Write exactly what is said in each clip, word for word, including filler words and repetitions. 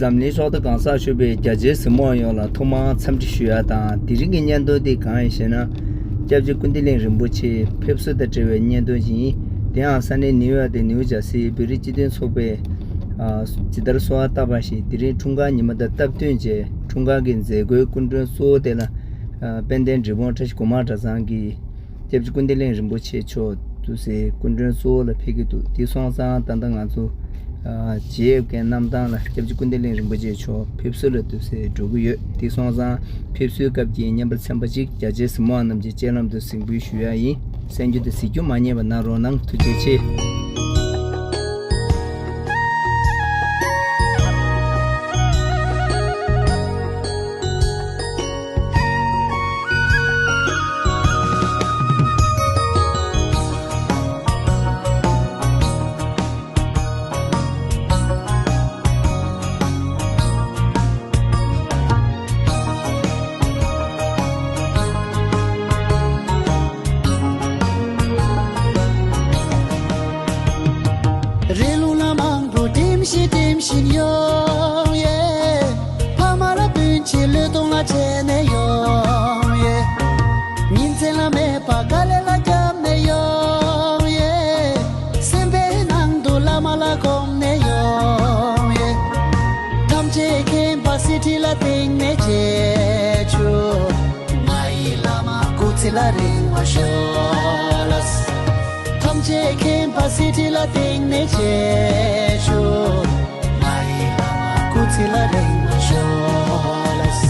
འཛམ་གླིང་ཤོག་ཁག་གང་སར་བཞུགས་པའི་རྒྱ་ཆེའི་གཟིགས་མོ་བ་ཡོངས་ལ་ཐོག་མར་འཚམས་འདྲི་ཞུ་ཡ་དང་། དེ་རིང་གི་བརྙན་ཐུང་འདི་གང་ཡིན་ཞེ་ན། སྐྱབས་རྗེ་ཀུན་བདེ་གླིང་རིན་པོ་ཆེ་ཕེབས་བསུ་དང་འབྲེལ་བའི་བརྙན་ཐུང་ཞིག་ཡིན། དེ་ཡང་ས་གནས་ནིའུ་ཡོག་སྟེ་ནིའུ་ཇར་སིའི་བོད་རིགས་སྤྱི་མཐུན་ཚོགས་པས་ཨ་ཇི་ལྟར་གསོལ་བ་བཏབ་པ་བཞིན། དེ་རིང་འཁྲུངས་སྐར་ཉི་མ་དང་སྟབས་བསྟུན་བྱས། འཁྲུངས་སྐར་གྱི་མཛད་སྒོའི་སྐུ་མགྲོན་གཙོ་བོ་དེ་ལ་ཨ་དཔལ་ལྡན་འབྲས་སྤུངས་བཀྲ་ཤིས་སྒོ་མང་གྲྭ་ཚང་གི་སྐྱབས་རྗེ་ཀུན་བདེ་གླིང་རིན་པོ་ཆེ་མཆོག་འདུག་སེ་སྐུ་མགྲོན་གཙོ་བོ་ལ་ཕེབས་ཀྱི་འདུག་དེ་སོང་ཙང་ད་ལྟ་ང་ཚོ་ཨ་མཇལ་ཡོད་མཁན་རྣམས་དང་ལ་སྐྱབས་རྗེ་ཀུན་བདེ་གླིང་རིན་པོ་ཆེ་མཆོག་ཕེབས་བསུ་ལ་འདུག་སེ་འགྲོ་གི་ཡོད། དེ་སོང་ཙང་ཕེབས་བསུའི་སྐབས་ཀྱི་བརྙན་པར་ཚན་པ་གཅིག་རྒྱ་ཆེའི་གཟིགས་མོ་བ་རྣམས་ཀྱི་སྤྱན་ལམ་དུ་གཟིགས་འབུལ་ཞུ་ཡ་ཡིན། གསན་རྒྱུ་དང་གཟིགས་རྒྱུ་མ་བསྙེལ་བ་གནང་རོགས་གནང་། ཐུགས་རྗེ་ཆེ། རི་ལུང་ལ་མང་པོ་སྒྲིམ་བཞིན་སྒྲིམ་བཞིན་ཡོང་ཡེ། ཕ་མ་ལ་སྤུན་མཆེད་བློས་གཏོང་ལ་བྱས་ནས་ཡོང་ཡེ། ཉིན་མཚན་ལ་མེད་པ་དཀའ་ལས་ལ་བརྒྱབ་ནས་ཡོང་ཡེ། སེམས་པའི་ནང་དུ་བླ་མ་ལ་སྒོམ་ནས་ཡོང་ཡེ། ཐམས་ཅད་མཁྱེན་པ་གསེར་ཁྲི་ལ་བརྟེན་ནས་མཇལ་བཅུག་ང་ཡི་བླ་མ་སྐུ་ཚེ་ལ་རིང་བ་ཤོག་ལགས། ཐམས་ཅད་མཁྱེན་པ་གསེར་ཁྲི་ལ་བརྟེན་ནས་མཇལ་བཅུག་ང་ཡི་བླ་མ་སྐུ་ཚེ་ལ་རིང་བ་ཤོག་ལགས།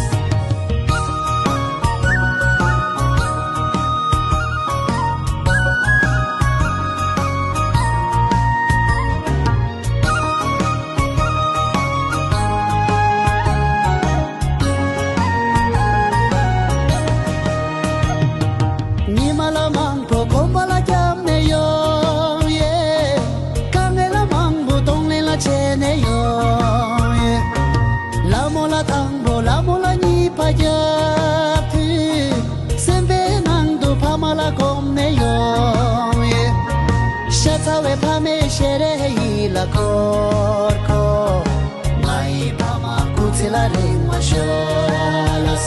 ཉི་མ་ལ་མང་པོ་གོམ་པ་ལ་བརྒྱབ་ནས་ཡོང་ཡེ། དཀའ་ངལ་ལ་མང་པོ་གདོང་ལེན་ལ་བྱས་ནས་ཡོང་ཡེ། ལ་མོ་ལ་དང་པོ་ལ་མོ་ལ་གཉིས་པ་རྒྱབ་དུས། སེམས་པའི་ནང་དུ་ཕ་མ་ལ་སྒོམ་ནས་ཡོང་ཡེ། ཤ་ཚ་བའི་ཕ་མའི་ཞལ་རས་ཡིད་ལ་འཁོར་འཁོར། ང་ཡི་ཕ་མ་སྐུ་ཚེ་ལ་རིང་བ་ཤོག་ལགས།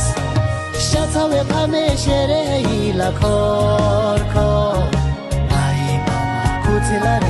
ཤ་ཚ་བའི་ཕ་མའི་ཞལ་རས་ཡིད་ལ་འཁོར་འཁོར། ང་ཡི་ཕ་མ་སྐུ་ཚེ་ལ་རིང་